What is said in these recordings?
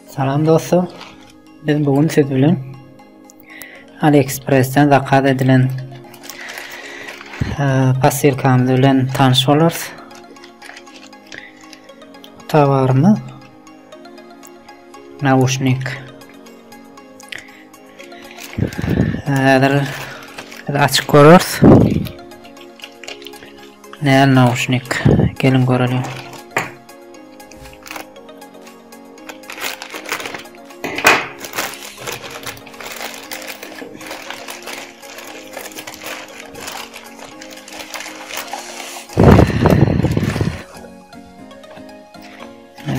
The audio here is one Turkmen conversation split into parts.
Salam dostlar. Biz bugün siz bilen AliExpress'ten zakaz edilen e, posylkamyz bilen tanyş bolarys. Towarymyz nauşnik. Häzir biz açyk göreris. Näl nauşnik? Gelin göreliň.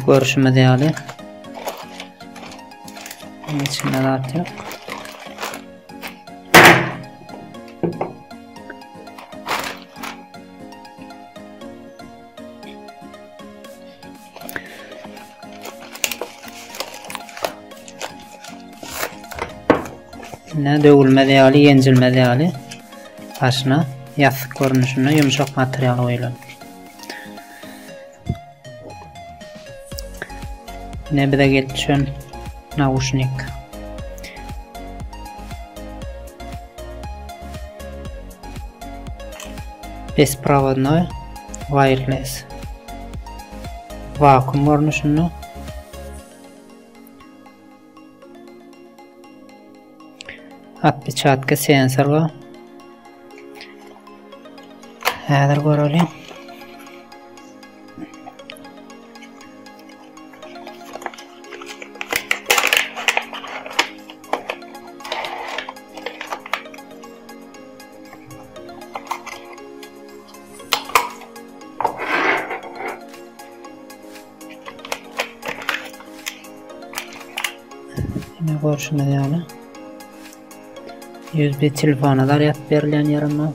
Görüşümüz ýaly. Bunun içinde zat yok. Ne döwülmez ýaly, ýenjilmez ýaly başyna ýassyk görnüşinde ýumşak material goýlan. Ne bize gelip düşen nauşnik. Besprovodnoý wireless. Vakuum görnüşinde. Otpeçatka sensor bar. Häzir göreliň. Ine görşüňiz ýaly. USB telefona zarýad berilýän ýerim bar.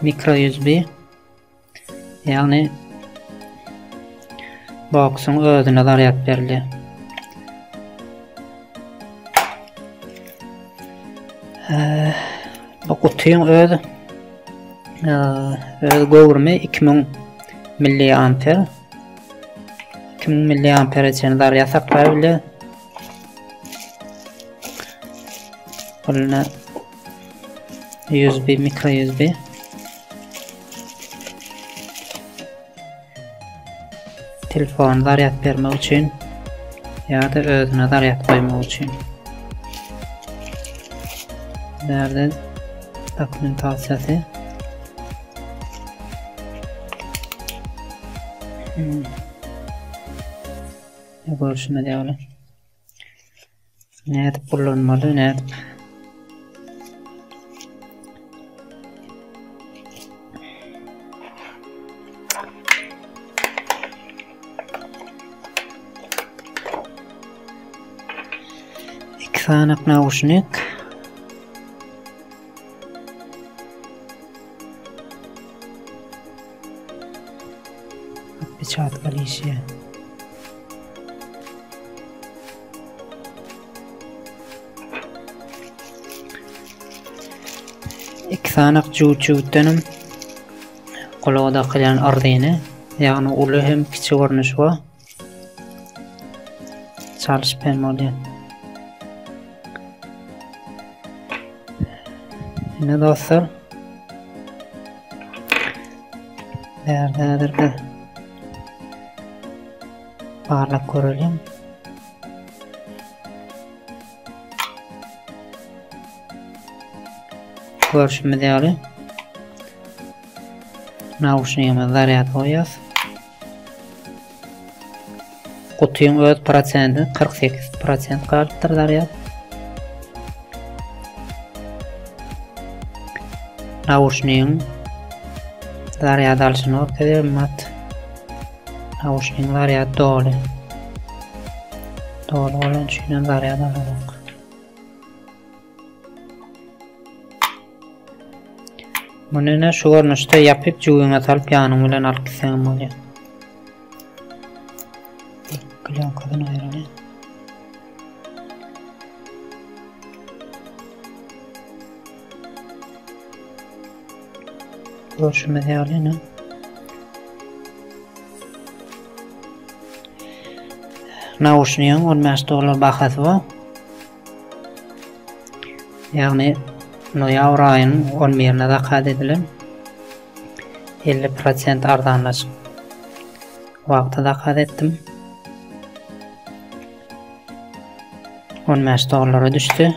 Mikro USB. Ýagny boksuň özüne zarýad berilýär. Bu gutyň öz öz göwrümi 2000 milliamper. 2000 milliampere çenli zarýad saklaýar bilýär. Ol USB, mikro USB. Telefon zarýad bermek üçin ýa-da özüne zarýad goýmak üçin. Bärde dokumentasiýasy. Hmm. Görüşümüz ýaly. Nädip kullanmaly, nädip? İki sanak nauşnik. Otpeçatkaly işe. İki sanak jüwüt-jüwütdenem gulaga dakylýan arzyny, ýagny uly hem kiçi görnüşi bar. Çalyşyp hem bolýar. Ine dostlar. Bärde häzir biz barlap göreliň. Görşümiz ýaly nauşnigimizi zarýad goýýas. Gutyň öz prosenti 48 prosent galypdyr zarýad. Nauşnigiň zarýad alşyny görkezýär mat. Nauşnigiň zarýady doly. Doly bolan üçin hem zarýad alanok. Muny ine şu görnüşde ýapyp jübüňe salyp ýanyň bilen alyp gitseňem bolýar. Klýonkadan aýraly. Görşümiz ýaly ine. Nauşnigiň 15 dollar bahasy bar. Ýagny noýabr aýynyň 11-ine zakaz edilen 50% arzanlaşyk wagty zakaz etdim. 15 dollara düşdi.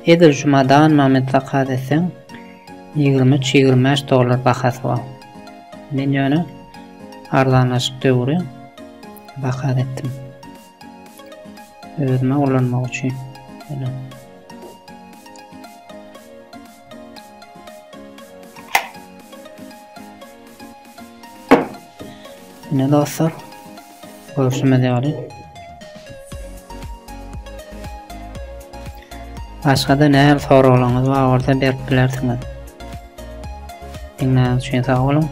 Edil şu madan moment zakaz etseň 23-25 dollar bahasy bar. Men ýöne arzanlaşyk döwri zakaz etdim. Özüme ulanmak üçin. Ýöne. Ine dostlar, görşümiz ýaly. Başga-da nähili soraglaryňyz bar bolsa berip bilersiňiz. Diňläniňiz üçin sag boluň.